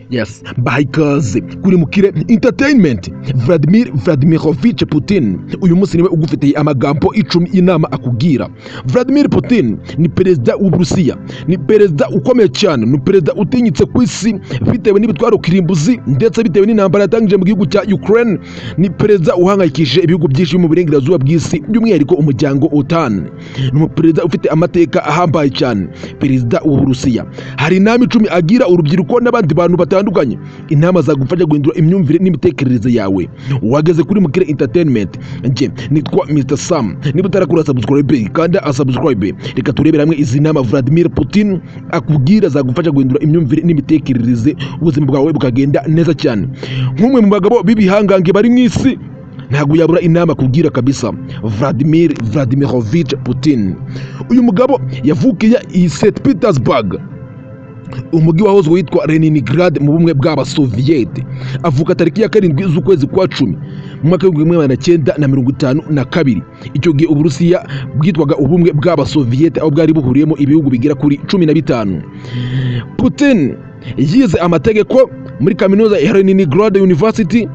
Yes, baha ikaze kuri Mukire Entertainment. Vladimir Vladimirovich Putin uyu munsi niwe ugufitiye amagambo 10 inama akubwira. Vladimir Putin ni perezida w'Uburusiya, ni perezida ukomeye cyane, ni perezida utinyitse ku isi bitewe n'ibitwaro kirimbuzi ndetse bitewe n'intambara yatangije mu gihugu cya Ukraine. Ni perezida uhangayikishije ibihugu byinshi mu burengerazuba bw'isi, by'umwihariko umuryango OTAN. Ni umuperezida ufite amateka ahambaye cyane, perezida w'Uburusiya. Hari inama 10 agira urubyiruko n'abandi bantu batandukanye, inama zagufasha guhindura imyumvire n'imitekerereze yawe. Wageze kuri Mukire Entertainment, njye nitwa Mr Sam. Niba utarakora subscribe, kanda subscribe. Reka turebere hamwe izi nama Vladimir Putin akubwira zagufasha guhindura imyumvire n'imitekerereze, ubuzima bwawe bukagenda neza cyane. Nk'umwe mu bagabo b'ibihangange bari mu isi, ntabwo yabura inama akubwira kabisa. Vladimir Vladimirovich Putin, uyu mugabo yavukiye i St Petersburg, umujyi wahoze witwa Leningrad mu bumwe bw'Abasoviyete. Avuka tariki ya 7 z'ukwezi kwa 10 mu mwaka w'1952. Icyo gihe Uburusiya bwitwaga ubumwe bw'Abasoviyete, aho bwari buhuriyemo ibihugu bigera kuri 15. Putin yize amategeko muri kaminuza ya Leningrad University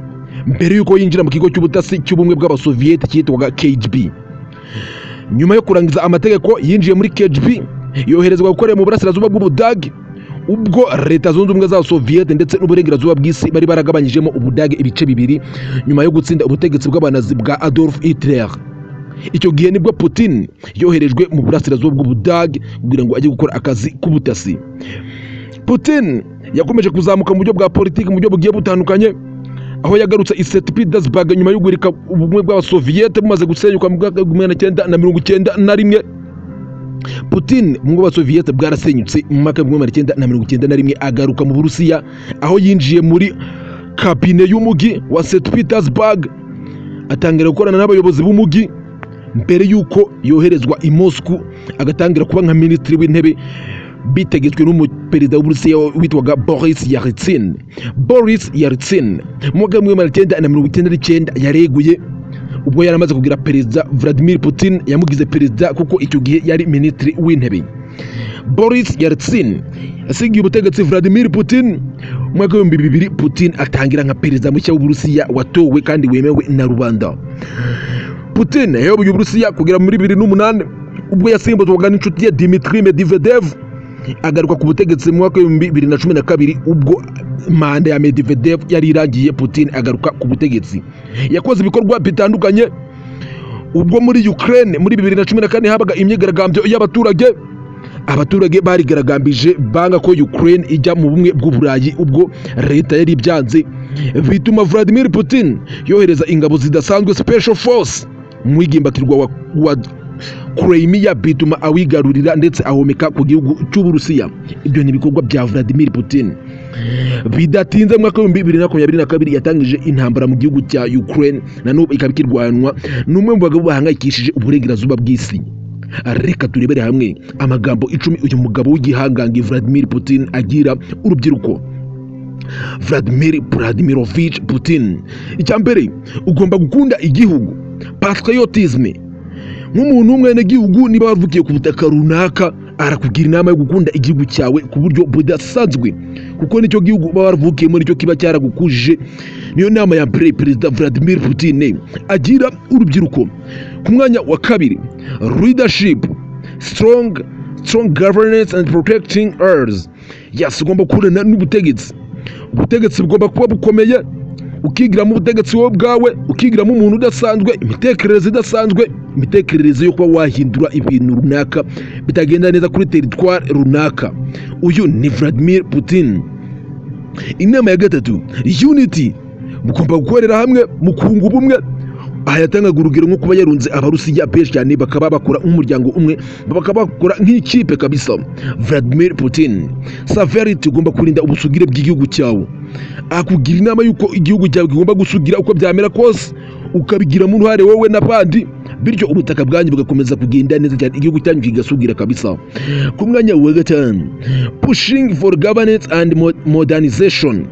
mbere y'uko yinjira mu kigo cy'ubutasi cy'ubumwe bw'Abasoviyete cyitwaga KGB. Nyuma yo kurangiza amategeko, yinjiye muri KGB, yoherezwa gukorera mu burasirazuba bw'Ubudage, ubwo Leta Zunze Ubumwe za Soviyete ndetse n'uburengerazuba bw'isi bari baragabanyijemo Ubudage ibice bibiri nyuma yo gutsinda ubutegetsi bw'Abanazi bwa Adolf Hitler. Icyo gihe nibwo Putin yoherejwe mu burasirazuba bw'Ubudage kugira ngo ajye gukora akazi k'ubutasi. Putin yakomeje kuzamuka mu buryo bwa politiki mu buryo bugiye butandukanye, aho yagarutse i St Petersburg nyuma yo guhirika ubumwe bw'Abasoviyete bumaze gusenyuka mu mwaka w'1991. Putin, ubumwe bw'Abasoviyete bwarasenyutse mu mwaka w'1991, agaruka mu Burusiya, aho yinjiye muri kabine y'umujyi wa St Petersburg, atangira gukorana n'abayobozi b'umujyi mbere y'uko yoherezwa i Moscow, agatangira kuba nka minisitiri w'intebe bitegetswe n'umuperezida w'Uburusiya witwaga Boris Yeltsin. Boris Yeltsin mu mwaka w'1999 yareguye ubwo yari amaze kugira perezida. Vladimir Putin yamugize perezida kuko icyo gihe yari minisitiri w'intebe. Boris Yeltsin yasigiye ubutegetsi Vladimir Putin mu mwaka w'2000. Putin atangira nka perezida mushya w'Uburusiya watowe kandi wemewe na rubanda. Putin yayoboye Uburusiya kugera muri 2008, ubwo yasimbuzwaga n'inshuti ye Dmitry Medvedev, agaruka ku butegetsi mu mwaka w'2012. Ubwo manda ya Medvedev yari irangiye, Putin agaruka ku butegetsi. Yakoze ibikorwa bitandukanye ubwo muri Ukraine muri 2014 habaga imyigaragambyo y'abaturage. Abaturage barigaragambije banga ko Ukraine ijya mu bumwe bw'Uburayi. Ubwo leta yari ibyanze, bituma Vladimir Putin yohereza ingabo zidasanzwe, special force, mu igimbakirwa wa Crimea, bituma awigarurira ndetse ahomeka ku gihugu cy'Uburusiya. Ibyo ni ibikorwa bya Vladimir Putin. Bidatinze, mu mwaka w'2022 yatangije intambara mu gihugu cya Ukraine, na n'ubu ikaba ikirwanwa. Ni umwe mu bagabo bahangayikishije uburengerazuba bw'isi. Reka turebere hamwe amagambo 10 uyu mugabo w'igihangange Vladimir Putin agira urubyiruko. Vladimir Vladimirovich Putin: icya mbere, ugomba gukunda igihugu, patriotisme. Nk'umuntu w'umwenegihugu, niba wavukiye ku butaka runaka, arakubwira inama yo gukunda igihugu cyawe ku buryo budasanzwe, kuko nicyo gihugu uba waravukiyemo, nicyo kiba cyaragukujije. Niyo nama ya mbere perezida Vladimir Putin agira urubyiruko. Ku mwanya wa kabiri, leadership, strong governance and protecting earth. Yes, ugomba gukorana n'ubutegetsi. Ubutegetsi bugomba kuba bukomeye, ukigiramo ubutegetsi wowe ubwawe, ukigiramo umuntu udasanzwe, imitekerereze idasanzwe, imitekerereze yo kuba wahindura ibintu runaka bitagenda neza kuri territoire runaka. Uyu ni Vladimir Putin. Inama ya gatatu, unity. Mugomba gukorera hamwe mu kunga ubumwe. Aha yatangaga urugero nko kuba yarunze Abarusiya benshi cyane, bakaba bakora nk'umuryango umwe, bakaba bakora nk'ikipe kabisa. Vladimir Putin. Sovereignty, ugomba kurinda ubusugire bw'igihugu cyawe. Akugira inama y'uko igihugu cyawe kigomba gusugira uko byamera kose, ukabigiramo uruhare wowe n'abandi, bityo ubutaka bwanyu bugakomeza kugenda neza cyane, igihugu cyanyu kigasugira kabisa. Ku mwanya wa gatanu, pushing for governance and modernization.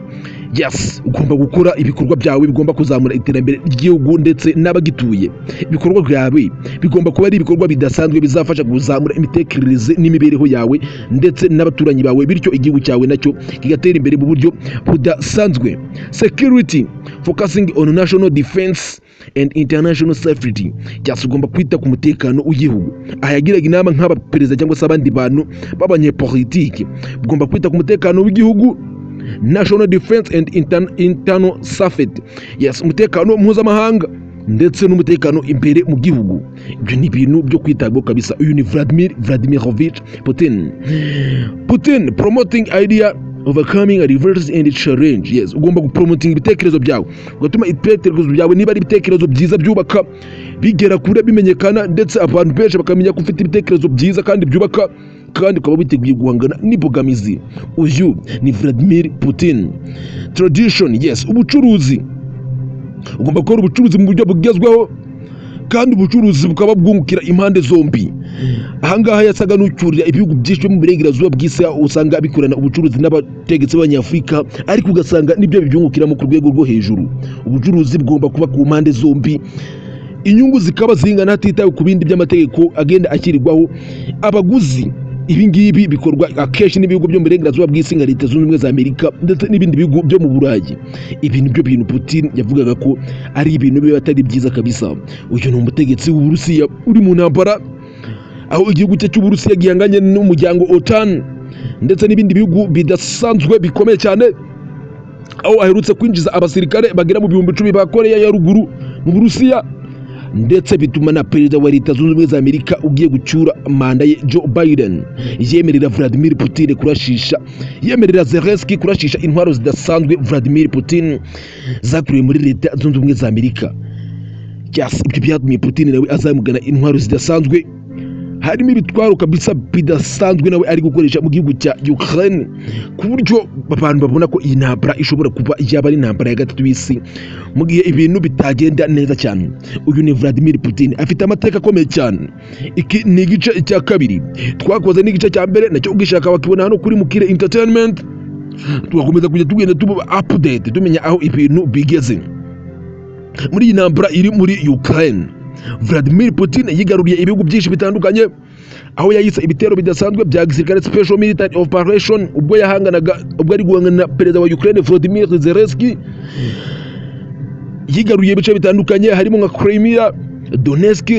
Yes, ugomba gukora ibikorwa byawe bigomba kuzamura iterambere ry'igihugu ndetse n'abagituye. Ibikorwa byawe bigomba kuba ari ibikorwa bidasanzwe bizafasha kuzamura imitekerereze n'imibereho yawe ndetse n'abaturanyi bawe, bityo igihugu cyawe nacyo kigatera imbere mu buryo budasanzwe. Security, focusing on national defense and international safety. Yes, ugomba kwita ku mutekano w'igihugu. Aha yagiraga inama nk'abaperezida cyangwa se abandi bantu b'abanyepolitiki, ugomba kwita ku mutekano w'igihugu, national defense and internal safety. Yes, umutekano mpuzamahanga ndetse n'umutekano imbere mu gihugu, ibyo ni ibintu byo kwitabwaho kabisa. Uyu ni Vladimir Vladimirovich Putin. Putin promoting idea, overcoming adversity and challenge. Yes, ugomba gupromoting ibitekerezo byawe, ugatuma ibitekerezo byawe, niba ari ibitekerezo byiza byubaka, bigera kure, bimenyekana, ndetse abantu benshi bakamenya ko ufite ibitekerezo byiza kandi byubaka, kandi ukaba witeguye guhangana n'imbogamizi. Uyu ni Vladimir Putin. Tradition, yes, ubucuruzi. Ugomba gukora ubucuruzi mu buryo bugezweho kandi ubucuruzi bukaba bwungukira impande zombi. Ahangaha yasaga n'ucyurira ibihugu byinshi byo mu burengerazuba bw'isi, aho usanga bikorana ubucuruzi n'abategetsi b'Abanyafurika, ariko ugasanga nibyo bibyungukiramo ku rwego rwo hejuru. Ubucuruzi bugomba kuba ku mpande zombi, inyungu zikaba zingana hatitawe ku bindi by'amategeko agenda ashyirirwaho abaguzi. Ibi ngibi bikorwa akenshi n'ibihugu byo mu burengerazuba bw'isi nka Leta Zunze Ubumwe za Amerika ndetse n'ibindi bihugu byo mu Burayi. Ibi nibyo bintu Putin yavugaga ko ari ibintu biba atari byiza kabisa. Uyu ni umutegetsi w'Uburusiya uri mu ntambara, aho igihugu cye cy'Uburusiya gihanganye n'umuryango OTAN ndetse n'ibindi bihugu bidasanzwe bikomeye cyane, aho aherutse kwinjiza abasirikare bagera mu 10,000 ba Koreya ya Ruguru mu Burusiya, ndetse bituma na perezida wa Leta Zunze Ubumwe za Amerika ugiye gucyura manda ye, Joe Biden, yemerera Vladimir Putin kurashisha, yemerera Zelensky kurashisha intwaro zidasanzwe Vladimir Putin zakuriwe muri Leta Zunze Ubumwe za Amerika. Yes, ibyo byatumye Putin nawe azamugana intwaro zidasanzwe, harimo ibitwaro kabisa bidasanzwe nawe ari gukoresha mu gihugu cya Ukraine, ku buryo abantu babona ko iyi ntambara ishobora kuba yaba ari intambara ya gatatu y'isi mu gihe ibintu bitagenda neza cyane. Uyu ni Vladimir Putin, afite amateka akomeye cyane. Iki ni igice cya kabiri twakoze, n'igice cya mbere nacyo ugishaka wakibona hano kuri Mukire Entertainment. Tugakomeza kujya tugenda tuba update, tumenya aho ibintu bigeze muri iyi ntambara iri muri Ukraine. Vladimir Putin yigaruriye ibihugu byinshi bitandukanye, aho yayise ibitero bidasanzwe bya gisirikare, special military operation, ubwo yahanganaga, ubwo ari guhangana na perezida wa Ukraine Volodymyr Zelensky. Yigaruriye ibice bitandukanye harimo nka Crimea, Donetsk,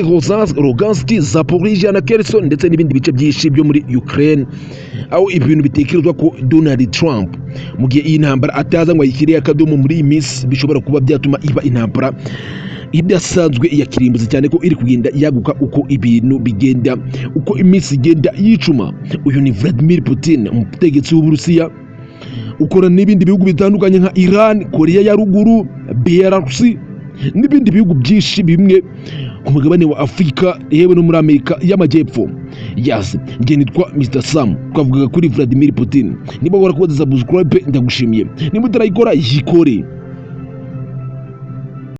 Lugansk, Zaporizhia na Kherson, ndetse n'ibindi bice byinshi byo muri Ukraine, aho ibintu bitekerezwa ko Donald Trump, mu gihe iyi ntambara ataza ngo ayishyire akadomo muri iyi minsi, bishobora kuba byatuma iba intambara idasanzwe ya kirimbuzi, cyane ko iri kugenda yaguka uko ibintu bigenda, uko iminsi igenda yicuma. Uyu ni Vladimir Putin, umutegetsi w'Uburusiya ukorana n'ibindi bihugu bitandukanye nka Iran, Korea ya Ruguru, Belarus n'ibindi bihugu byinshi bimwe ku mugabane wa Afurika, yewe no muri Amerika y'Amajyepfo. Yes, njye nitwa Mr Sam, twavugaga kuri Vladimir Putin. Niba warakoze subscribe, ndagushimiye. Niba utarayikora, yikore.